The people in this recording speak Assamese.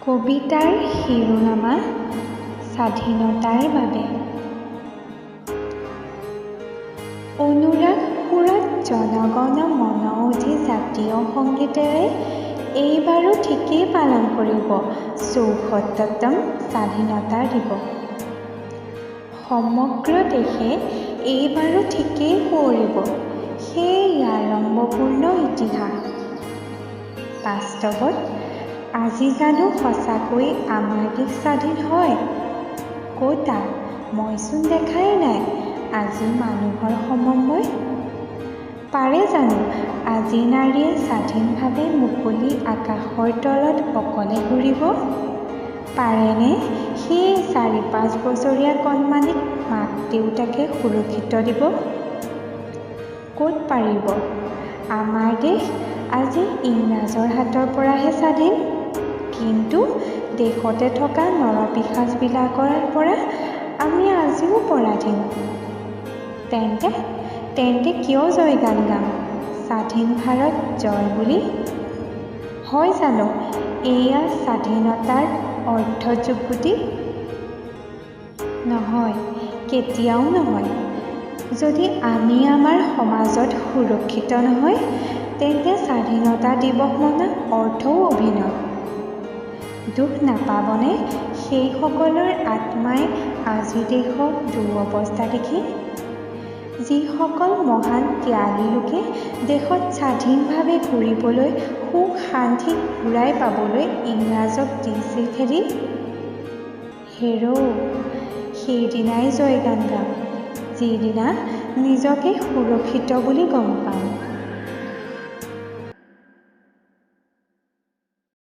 কবিতাৰ শিৰোনামা স্বাধীনতাৰ বাবে। অনুৰাগ সুৰত জনগণ মন অধি জাতীয় সংগীতেৰে এইবাৰো ঠিকেই পালন কৰিব ৭৪তম স্বাধীনতা দিৱস। সমগ্ৰ দেশে এইবাৰো ঠিকেই সোঁৱৰিব সেই আড়ম্বৰপূৰ্ণ ইতিহাস। বাস্তৱত আজি জানো সঁচাকৈ আমাৰ দেশ স্বাধীন হয়? ক'তা, মইচোন দেখাই নাই আজি মানুহৰ সমন্বয়। পাৰে জানো আজি নাৰীয়ে স্বাধীনভাৱে মুকলি আকাশৰ তলত অকলে ঘূৰিব? পাৰেনে সেই ৪-৫ বছৰীয়া কণমানিক মাক দেউতাকে সুৰক্ষিত দিব? ক'ত পাৰিব? আমাৰ দেশ আজি ইংৰাজৰ হাতৰ পৰাহে স্বাধীন, কিন্তু দেশতে থকা নৰপিশাচবিলাকৰ পৰা আমি আজিও পৰাধীন। তেন্তে তেন্তে কিয় জয়গান গাম স্বাধীন ভাৰত জয় বুলি? হয় জানো এয়া স্বাধীনতাৰ অৰ্থ যুগুতি? নহয়, কেতিয়াও নহয়। যদি আমি আমাৰ সমাজত সুৰক্ষিত নহয়, তেন্তে স্বাধীনতা দিৱস মনা অৰ্থও অভিনৱ। দুখ নাপাবনে সেইসকলৰ আত্মাই আজি দেশৰ দুৰৱস্থা দেখি? যিসকল মহান ত্যাগী লোকে দেশত স্বাধীনভাৱে ঘূৰিবলৈ, সুখ শান্তি ঘূৰাই পাবলৈ ইংৰাজক দিছিল খেদি? হেৰৌ, সেইদিনাই জয়গান গাম, যিদিনা নিজকে সুৰক্ষিত বুলি গম পাম।